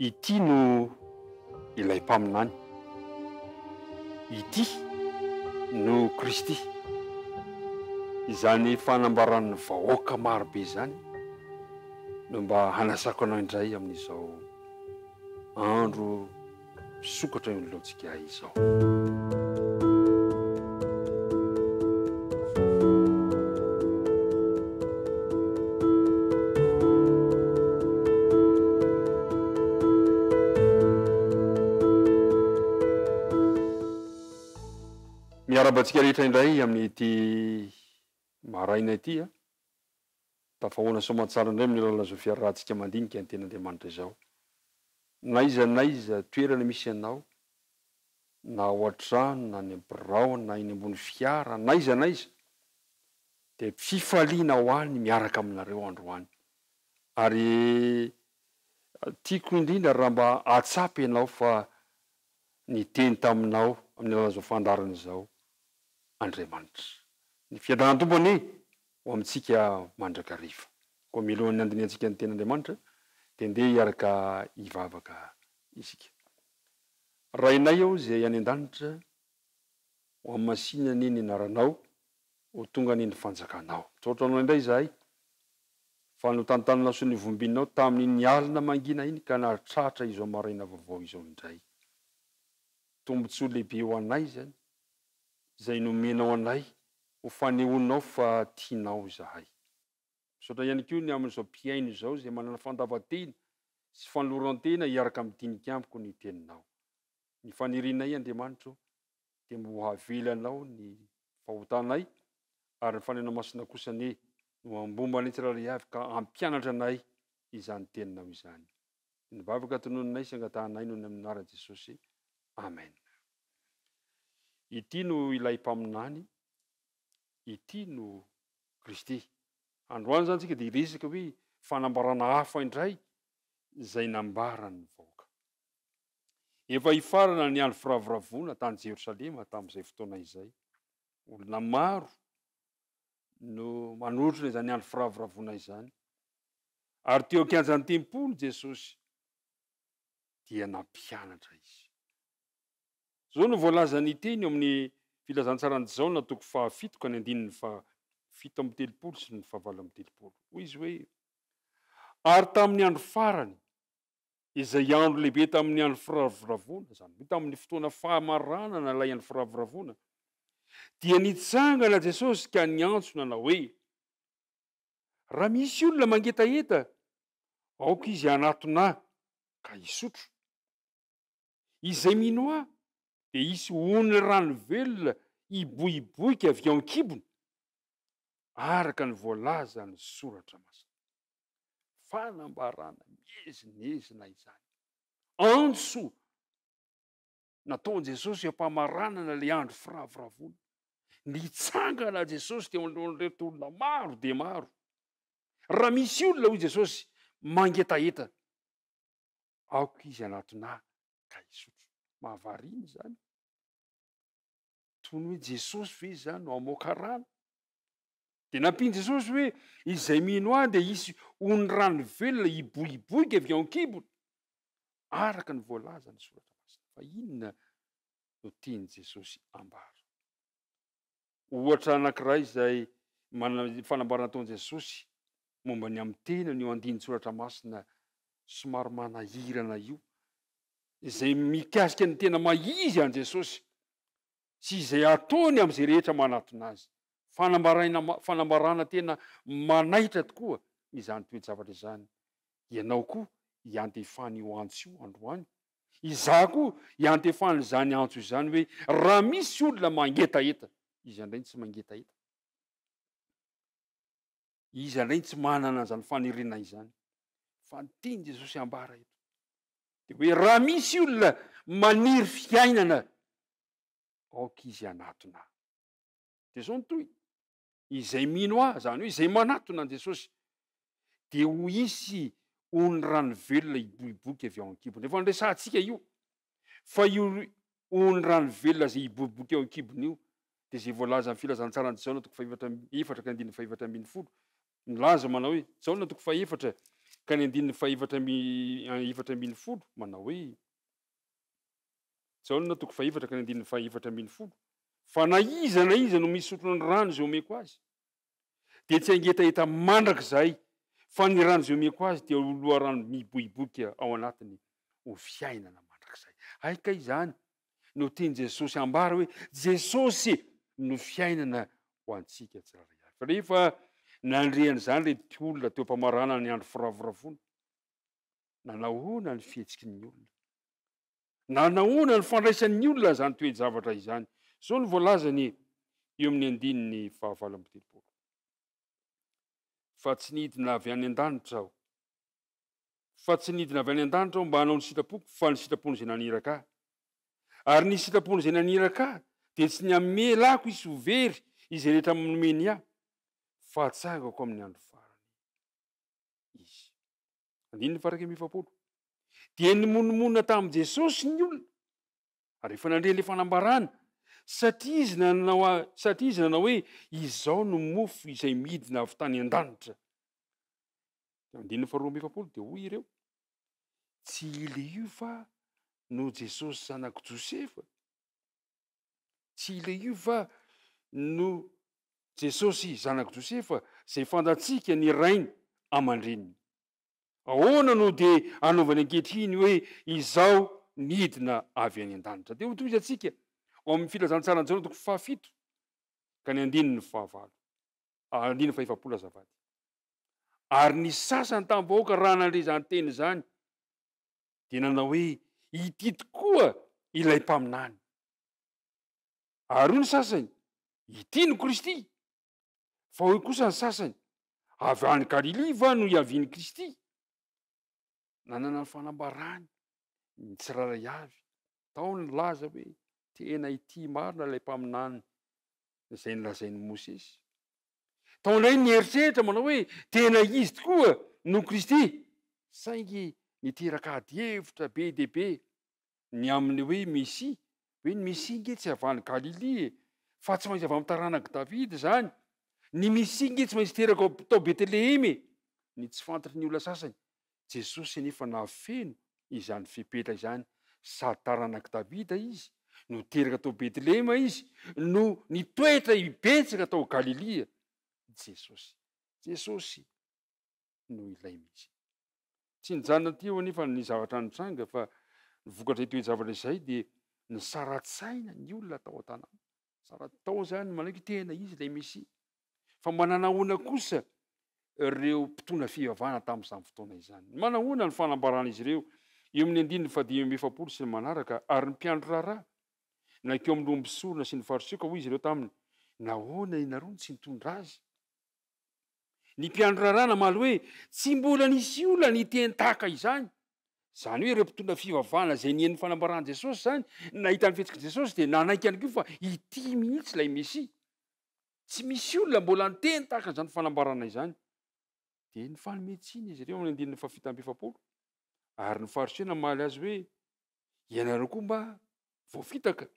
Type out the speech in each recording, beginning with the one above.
Ity no ilay mpaminany. Ity no Kristy. Izany fanambaran'ny vahoaka marobe izany no mba hanasako anao indray amin'izao andro misokatra eo anoloantsika izao. Miarahaba antsika rehetra indray amin'ity maraina ity. Tafahoana soamantsara indray amin'ny alalan'izao fiarahantsika mandinika ny Tenin'Andriamanitra izao. N'aiza n'aiza toerana misy anao, na ao an-trano, na any am-birao, na eny ambony fiara, n'aiza n'aiza, dia fifaliana ho ahy ny miaraka aminareo androany. Ary tiako indrindra raha mba hahatsapa ianao fa niteny taminao amin'ny alalan'izao fandaharana izao Andriamanitra. Ny fiadanan'ny Tompo anie ho amintsika mandrakariva. Koa mialohan'ny handinihantsika ny Tenin'Andriamanitra dia ndeha hiaraka hivavaka isika. Rainay ô izay any an-danitra, ho hamasinina anie ny anaranao, ho tonga anie ny fanjakanao. Misaotra anao indray izahay fa notantaninao sy novombinao tamin'iny alina mangina iny ka nahatratra izao maraina vaovao izao indray. Tombontsoa lehibe ho anay izany izay nomenao anay ho fanehoanao fa tianao izahay. Misaotra ihany koa ny amin'izao mpihaino izao izay manana fandavan-tena sy fanoloran-tena hiaraka midinika amiko ny teninao. Ny fanirianay Andriamanitra o dia mba ho havelanao ny fahotanay ary ny Fanahinao Masina kosa anie no hambomba anay tsirairay avy ka hampianatra anay izany teninao izany. Ny vavaka tononinay sy angatahanay noho ny amin'ny anaran'i Jesosy. Amen. Ity no ilay mpaminany, ity no Kristy. Androany izany tsika dia hiresaka hoe fanambarana hafa indray izay nambaran'ny vahoaka. Efa hifarana ny andro firavoravoana tany Jerosalema tamin'izay fotoana izay. Olona maro no manotrona izany andro firavoravoana izany. Ary teo an-kianjan'ny tempoly Jesosy dia nampianatra izy. Izao no voalazan'ny teny ao amin'ny Filazantsaran'i Jaona toko fahafito ka ny andininy faha-37 sy ny faha-38. Hoy izy hoe, Ary tamin'ny andro farany, izay andro lehibe tamin'ny andro firavoravoana, izany hoe tamin'ny fotoana famaranana ilay andro firavoravoana, dia nitsangana Jesosy ka niantso nanao hoe, Raha misy olona mangetaheta, aoka izy hanatona ahy ka hisotro. Izay mino ahy dia hisy ony rano velona hiboiboika avy ao an-kibony, araka ny voalazan'ny Soratra Masina. Fanambarana miezinezina izany. Antso nataon'i Jesosy eo am-pamaranana ilay andro firavoravoana. Nitsangana Jesosy teo anoloan'ireto olona maro dia maro. Raha misy olona, hoy Jesosy, mangetaheta, aoka izy hanatona ahy ka hisotro. Mahavariana izany. Toy ny hoe Jesosy ve izany no hamoaka rano? Dia nampian'i Jesosy hoe, Izay mino ahy dia hisy ony rano velona hiboiboika avy ao an-kibony, araka ny voalazan'ny Soratra Masina. Fa inona no tian'i Jesosy ambara? Ohatra anankiray izay manana fanambarana ataon'i Jesosy momba ny amin'ny tenany io andinin-tsoratra masina somary manahirana io, izay mikasika ny tena maha izy an'i Jesosy sy izay ataony amin'izay rehetra manatona azy. Fanambaraina, fanambarana tena manaitra tokoa izany toe-javatra izany. Ianao koa iantefany io antso io androany. Izaho koa iantefany izany antso izany hoe raha misy olona mangetaheta, iza indray no tsy mangetaheta? Iza indray no tsy manana an'izany faniriana izany? Fa ny tian'i Jesosy ambara eto dia hoe raha misy olona maniry fiainana, aoka izy hanatona ahy. Dia izao ny tohiny, izay mino ahy, izany hoe izay manatona an'i Jesosy, dia ho hisy ony rano velona hiboiboika avy ao an-kibony. Efa noresahantsika io, fa io ony rano velona izay hiboiboika ao an-kibony io, dia izay voalazan'ny filazantsaran'i Jaona toko fahefatra efatra ka andininy fahefatra ambin'ny folo, milaza manao hoe, Jaona toko fahefatra ka ny andininy fahefatra amby 14 manao hoe, Jaona toko fahefatra ka ny andininy fahaefatra ambin'ny folo, Fa na iza na iza no misotro ny rano izay omeko azy, dia tsy hangetaheta mandrakizay, fa ny rano izay omeko azy dia ho loharano miboiboika ao anatiny ho fiainana mandrakizay. Hay kay izany no tian'i Jesosy hambara hoe Jesosy no fiainana ho antsika tsirairay avy. Fa rehefa nandre an'izany ireto olona teo am-pamaranana ny andro firavoravoana, nanahoana ny fihetsiky ny olona? Nanahoana ny fandraisan'ny olona izany toe-javatra izany? Izao no voalazany eo amin'ny andininy fahavalo amby 30, Fa tsy nidina avy any an-danitra aho, fa tsy nidina avy any an-danitra aho mba hanao ny sitrapoko, fa ny sitrapon'izay naniraka ahy. Ary ny sitrapon'izay naniraka ahy dia tsy ny hamelako hisy ho very izay rehetra nomeny ahy, fa hatsangako amin'ny andro farany izy. Andininy faha 41. Dia nimonomonona tamin'i Jesosy ny olona, ary efa nandre ilay fanambarana, satria izy nanao satria izy nanao hoe, Izao no mofo izay midina avy tany an-danitra. Andininy faha 42 dia hoy ireo, Tsy ilay io va no Jesosy zanak'i Josefa? Tsy ilay io va no Jesosy zanak'i Josefa izay fantatsika ny rainy aman-dreniny? Ahoana no dia anaovany ankehitriny hoe Izaho nidina avy any an-danitra? Dia hotohizantsika ao amin'ny Filazantsaran'i Jaona toko fahafito ka ny andininy fahavalo, andininy fahefapolo azafady. Ary ny sasany tamin'ny vahoaka raha nandre izany teny izany dia nanao hoe, Ity tokoa ilay mpaminany. Ary hoy ny sasany, Ity no Kristy. Fa hoy kosa ny sasany, Avy any Galilia va no hiavian'i Kristy? Nanana ny fanambarany ny tsirairay avy. Tao ny nilaza hoe, Tena ity marina ilay mpaminany izay nolazain'i Mosesy. Tao indray ny nieritreritra manao hoe, Tena izy tokoa no Kristy. Saingy niteraka adihevitra be dia be ny amin'ny hoe Mesia, hoe ny Mesia ange tsy avy any Galilia e, fa tsy maintsy avy amin'ny taranak'i Davida izany. Ny Mesia ange tsy maintsy teraka tao Betlehema e. Ny tsy fantatry ny olona sasany, Jesosy anefa nahafeno izany fepetra izany, sady taranak'i Davida izy, no teraka tao Betlehema izy, no nitoetra betsaka tao Galilia Jesosy. Jesosy no ilay Mesia. Tsy nijanona teo anefa ny zavatra nitranga fa ny vokatr'izay toe-javatra izay dia nisara-tsaina ny olona tao an-tanàna. Sara-tao izany manaiky tena izy ilay Mesia. Fa mba nanahoana kosa ireo mpitondra fivavahana tamin'izany fotoana izany? Manahoana ny fanambaran'izy ireo eo amin'ny andininy fahadimy amby 40 sy ny manaraka? Ary ny mpiandry raharaha nankeo amin'ny lohan'ny mpisorona sy ny Fariseo ka hoy izy ireo taminy, Nahoana ianareo no tsy nitondra azy? Ny mpiandry raharaha namaly hoe, Tsy mbola nisy olona niteny tahaka izany. Izany hoe ireo mpitondra fivavahana izay nihaino ny fanambaran'i Jesosy izany, nahita ny fihetsik'i Jesosy dia nanaiky ihany koa fa ity mihitsy ilay Mesia. Tsy misy olona mbola niteny tahaka an'izany fanambarana izany. Dia nifanome tsiny izy ireo amin'ny andininy faha-47. Ary ny Fariseo namaly azy hoe, Ianareo koa mba voafitaka.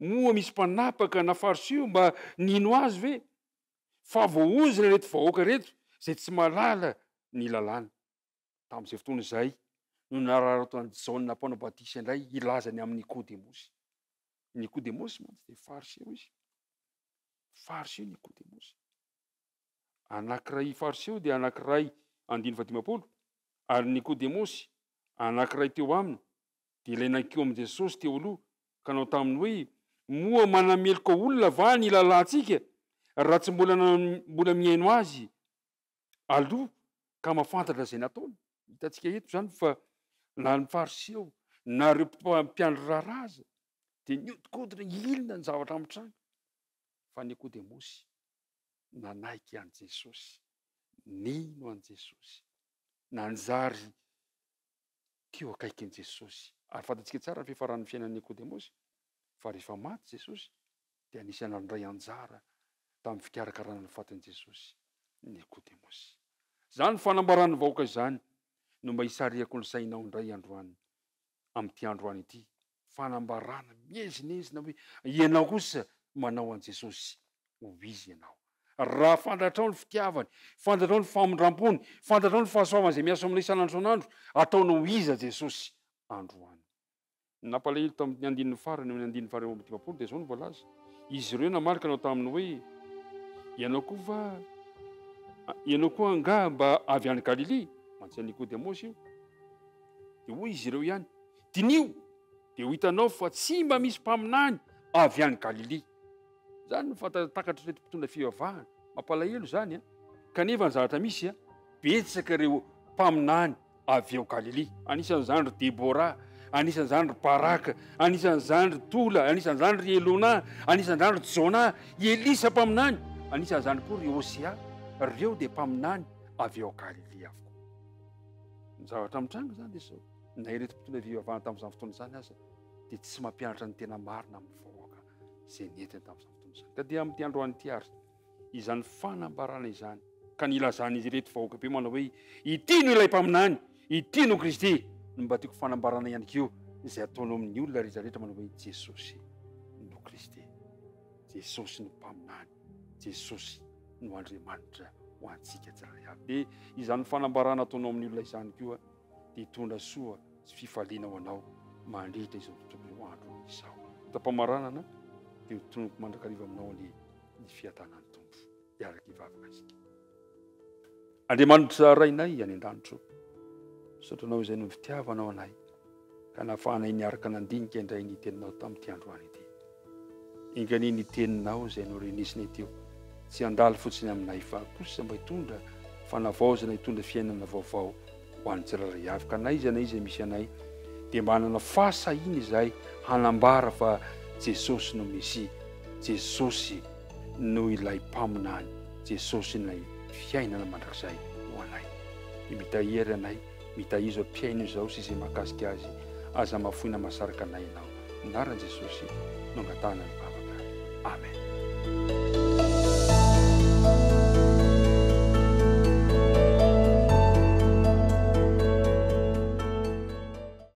Moa misy mpanapaka na Fariseo mba nino azy ve? Fa voaozona ireto vahoaka ireto izay tsy mahalala ny lalàna. Tamin'izay fotoana izay no nararaotan'i Jaona Mpanao Batisa indray hilaza ny amin'i Nikodemosy. Nikodemosy mantsy dia Fariseo izy. Fariseo Nikodemosy. Anankiray Fariseo dia anankiray andininy faha-50, ary Nikodemosy anankiray teo aminy dia ilay nankeo amin'i Jesosy teo aloha ka nanao taminy hoe, Moa manameloka olona va ny lalàntsika raha tsy mbola mbola mihaino azy aloha ka mahafantatra izay nataony? Hitantsika eto izany fa na ny Fariseo na ireo mpiandry raharaha aza dia nihodinkodina inona ny zavatra mitranga. Fa Nikodemosy nanaiky an'i Jesosy, nino an'i Jesosy, nanjary teo akaikin'i Jesosy. Ary fantatsika tsara ny fiafaran'ny fiainan'i Nikodemosy, fa rehefa maty Jesosy, dia anisan'ny nandray anjara tamin'ny fikarakarana ny fatin'i Jesosy Nikodemosy. Izany fanambaran'ny vahoaka izany no mba hisarihako ny sainao indray androany, amin'ity androany ity. Fanambarana miezinezina hoe ianao kosa manao an'i Jesosy ho izy ianao. Raha fantatrao ny fitiavany, fantatrao ny famindrampony, fantatrao ny fahasoavany izay miasa aminao isan'andro isan'andro, ataonao iza Jesosy androany? Ny nampalahelo tamin'ny andininy farany eo amin'ny andininy faha 52 dia izao no voalaza, Izy ireo namaly ka nanao taminy hoe, Ianao koa va, ianao koa angaha mba avy any Galilia? Mantsy an'i Nikodemosy io. Dia hoy izy ireo ihany, Diniho, dia ho hitanao fa tsy mba misy mpaminany avy any Galilia. Izany no fantakatr'ireto mpitondra fivavahana. Mampalahelo izany an! Kanefa ny zavatra misy an, betsaka ireo mpaminany avy ao Galilia. Anisan'izany ry Debora, anisan'izany ry Baraka, anisan'izany ry Tola, anisan'izany ry Elona, anisan'izany ry Jona, i Elisa mpaminany, anisan'izany koa ry Hosea. Ireo dia mpaminany avy ao Galilia avokoa. Ny zavatra mitranga izany dia izao, na ireto mpitondra fivavahana tamin'izany fotoana izany aza dia tsy mampianatra ny tena marina amin'ny vahoaka izay nentiny tamin'izany fotoana izany. Ka dia amin'ity androany ity ary, izany fanambarana izany, ka nilazan'izy ireto vahoaka be manao hoe, Ity no ilay mpaminany, ity no Kristy, no mba tiako fanambarana ihany koa izay ataonao amin'ny olona rehetra rehetra manao hoe, Jesosy no Kristy, Jesosy no mpaminany, Jesosy no Andriamanitra ho antsika tsirairay avy. Dia izany fanambarana ataonao amin'ny olona izany koa dia hitondra soa sy fifaliana ho anao mandritra izao tontolo andro izao. Tam-pamaranana dia ho tononiko mandrakariva aminao anie ny fiadanan'ny Tompo. Hiaraka hivavaka isika. Andriamanitra Rainay any an-danitra o, misaotra Anao izay noho ny fitiavanao anay ka nahafahanay niaraka nandinika indray ny teninao tamin'ity androany ity. Enga anie ny teninao izay norenesinay teo tsy handalo fotsiny aminay fa kosa mba hitondra fanavaozana, hitondra fiainana vaovao ho an'ny tsirairay avy ka na iza na iza misy anay dia mba hanana fahasahiana izahay hanambara fa Jesosy no Mesia, Jesosy no ilay Mpaminany, Jesosy no ilay fiainana mandrakizay ho anay. Dia mitahia ary anay, mitahia izao mpihaino izao sy izay mahakasika azy, aza mahafoy na mahasaraka anay Ianao. Anaran'i Jesosy no angatahana ny vavaka. Amen.